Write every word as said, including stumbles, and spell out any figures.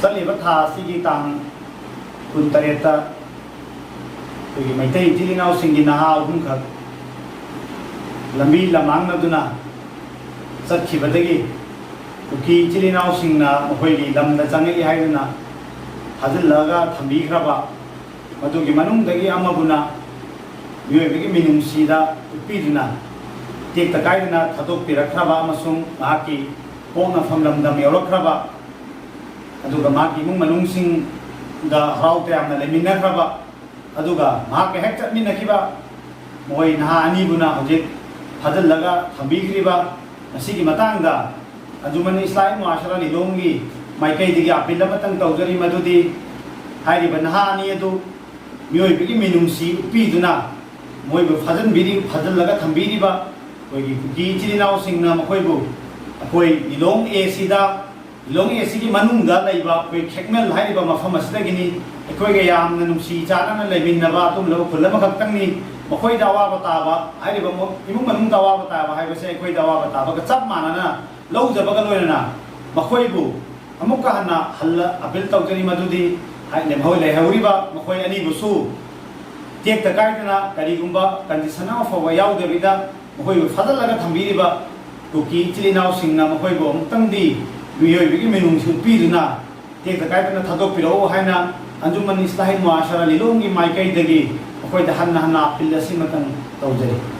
ꯆꯠꯂꯤꯕ ꯊꯥ ꯑꯁꯤꯒꯤ ꯇꯥꯡ ꯀꯨꯟꯇꯔꯦꯠꯇ ꯑꯩꯈꯣꯏꯒꯤ ꯃꯩꯇꯩ ꯏꯆꯤꯜ ꯏꯅꯥꯎꯁꯤꯡꯒꯤ ꯅꯍꯥ ꯑꯍꯨꯝꯈꯛ ꯂꯝꯕꯤ ꯂꯝꯃꯥꯡꯅꯗꯨꯅ ꯆꯠꯈꯤꯕꯗꯒꯤ ꯀꯨꯀꯤ ꯏꯆꯤꯜ ꯏꯅꯥꯎꯁꯤꯡꯅ ꯃꯈꯣꯏꯒꯤ ꯂꯝꯗ ꯆꯪꯉꯛꯏ ꯍꯥꯏꯗꯨꯅ ꯐꯥꯖꯤꯜꯂꯒ ꯊꯝꯕꯤꯈ꯭ꯔꯕ, ꯃꯗꯨꯒꯤ ꯃꯅꯨꯡꯗꯒꯤ ꯑꯃꯕꯨꯅ ꯃꯤꯑꯣꯏꯕꯒꯤ ꯃꯤꯅꯨꯡꯁꯤꯗ ꯎꯠꯄꯤꯗꯨꯅ ꯇꯦꯛꯇ ꯀꯥꯏꯗꯅ ꯊꯥꯗꯣꯛꯄꯤꯔꯛꯈ꯭ꯔꯕ ꯑꯃꯁꯨꯡ ꯃꯍꯥꯛꯀꯤ ꯄꯣꯛꯅꯐꯝ ꯂꯝꯗꯝ ꯌꯧꯔꯛꯈ꯭ꯔꯕ, ꯑꯗꯨꯒ ꯃꯍꯥꯛꯀꯤ ꯏꯃꯨꯡ ꯃꯅꯨꯡꯁꯤꯡꯒ ꯍꯔꯥꯎ ꯇꯌꯥꯝꯅ ꯂꯩꯃꯤꯟꯅꯈ꯭ꯔꯕ, ꯑꯗꯨꯒ ꯃꯍꯥꯛꯀ ꯍꯦꯛ ꯆꯠꯃꯤꯟꯅꯈꯤꯕ ꯃꯈꯣꯏ ꯅꯍꯥ ꯑꯅꯤꯕꯨꯅ ꯍꯧꯖꯤꯛ ꯐꯥꯖꯤꯜꯂꯒ ꯊꯝꯕꯤꯈ꯭ꯔꯤꯕ, ꯃꯁꯤꯒꯤ ꯃꯇꯥꯡꯗ ꯑꯟꯖꯨꯃꯟ ꯏꯁꯂꯥꯍꯤ ꯃꯨꯑꯥꯁꯔꯥ ꯂꯤꯂꯣꯡꯒꯤ ꯃꯥꯏꯀꯩꯗꯒꯤ ꯑꯥꯄꯤꯜ ꯑꯃꯇꯪ ꯇꯧꯖꯔꯤ, ꯃꯗꯨꯗꯤ ꯍꯥꯏꯔꯤꯕ ꯅꯍꯥ ꯑꯅꯤ ꯑꯗꯨ ꯃꯤꯑꯣꯏꯕꯒꯤ ꯃꯤꯅꯨꯡꯁꯤ ꯎꯠꯄꯤꯗꯨꯅ ꯃꯣꯏꯕꯨ ꯐꯥꯖꯤꯟꯕꯤꯔꯤ, ꯐꯥꯖꯤꯜꯂꯒ ꯊꯝꯕꯤꯔꯤꯕ ꯑꯩꯈꯣꯏꯒꯤ ꯀꯨꯀꯤ ꯏꯆꯤꯜ ꯏꯅꯥꯎꯁꯤꯡꯅ ꯃꯈꯣꯏꯕꯨ ꯑꯩꯈꯣꯏ ꯂꯤꯂꯣꯡ ꯑꯦ ꯁꯤꯗ, ꯂꯤꯂꯣꯡ ꯑꯦ ꯁꯤꯒꯤ ꯃꯅꯨꯡꯗ ꯂꯩꯕ ꯑꯩꯈꯣꯏ ꯈꯦꯛꯃꯦꯜ ꯍꯥꯏꯔꯤꯕ ꯃꯐꯝ ꯑꯁꯤꯗꯒꯤꯅꯤ꯫ ꯑꯩꯈꯣꯏꯒ ꯌꯥꯝꯅ ꯅꯨꯡꯁꯤ ꯆꯥꯟꯅꯅ ꯂꯩꯃꯤꯟꯅꯕ ꯑꯗꯨꯒꯨꯝꯂꯕ ꯈꯨꯜ ꯑꯃꯈꯛꯇꯪꯅꯤ꯫ ꯃꯈꯣꯏꯗ ꯑꯋꯥꯕ ꯇꯥꯕ ꯍꯥꯏꯔꯤꯕ ꯃ-, ꯏꯃꯨꯡ ꯃꯅꯨꯡꯗ ꯑꯋꯥꯕ ꯇꯥꯕ ꯍꯥꯏꯕꯁꯦ ꯑꯩꯈꯣꯏꯗ ꯑꯋꯥꯕ ꯇꯥꯕꯒ ꯆꯞ ꯃꯥꯟꯅꯅ ꯂꯧꯖꯕꯒ ꯂꯣꯏꯅꯅ ꯃꯈꯣꯏꯕꯨ ꯑꯃꯨꯛꯀ ꯍꯟꯅ ꯍꯜꯂ ꯑꯄꯤꯜ ꯇꯧꯖꯔꯤ, ꯃꯗꯨꯗꯤ ꯍꯥꯏ-, ꯂꯦꯝꯍꯧ-, ꯂꯩꯍꯧꯔꯤꯕ ꯃꯈꯣꯏ ꯑꯅꯤꯕꯨꯁꯨ ꯇꯦꯛꯇ ꯀꯥꯏꯗꯅ ꯀꯔꯤꯒꯨꯝꯕ ꯀꯟꯗꯤꯁꯟ ꯑꯃ ꯐꯥꯎꯕ ꯌꯥꯎꯗꯕꯤꯗ ꯃꯈꯣꯏꯕꯨ ꯐꯥꯖꯤꯜꯂꯒ ꯊꯝꯕꯤꯔꯤꯕ ꯀꯨꯀꯤ ꯏꯆꯤꯜ ꯏꯅꯥꯎꯁꯤꯡꯅ ꯃꯈꯣꯏꯕꯨ ꯑꯃꯨꯛꯇꯪꯗꯤ ꯃꯤꯑꯣꯏꯕꯒꯤ ꯃꯤꯅꯨꯡꯁꯤ ꯎꯠꯄꯤꯗꯨꯅ ꯇꯦꯛꯇ ꯀꯥꯏꯗꯅ ꯊꯥꯗꯣꯛꯄꯤꯔꯛꯎ ꯍꯥꯏꯅ ꯑꯟꯖꯨꯃꯟ ꯏꯁꯂꯥꯍꯤ ꯃꯨꯑꯥꯁꯔꯥ ꯂꯤꯂꯣꯡꯒꯤ ꯃꯥꯏꯀꯩꯗꯒꯤ ꯃꯈꯣꯏꯗ ꯍꯟꯅ ꯍꯟꯅ ꯑꯄꯤꯜ ꯑꯁꯤꯃꯇꯪ ꯇꯧꯖꯔꯤ꯫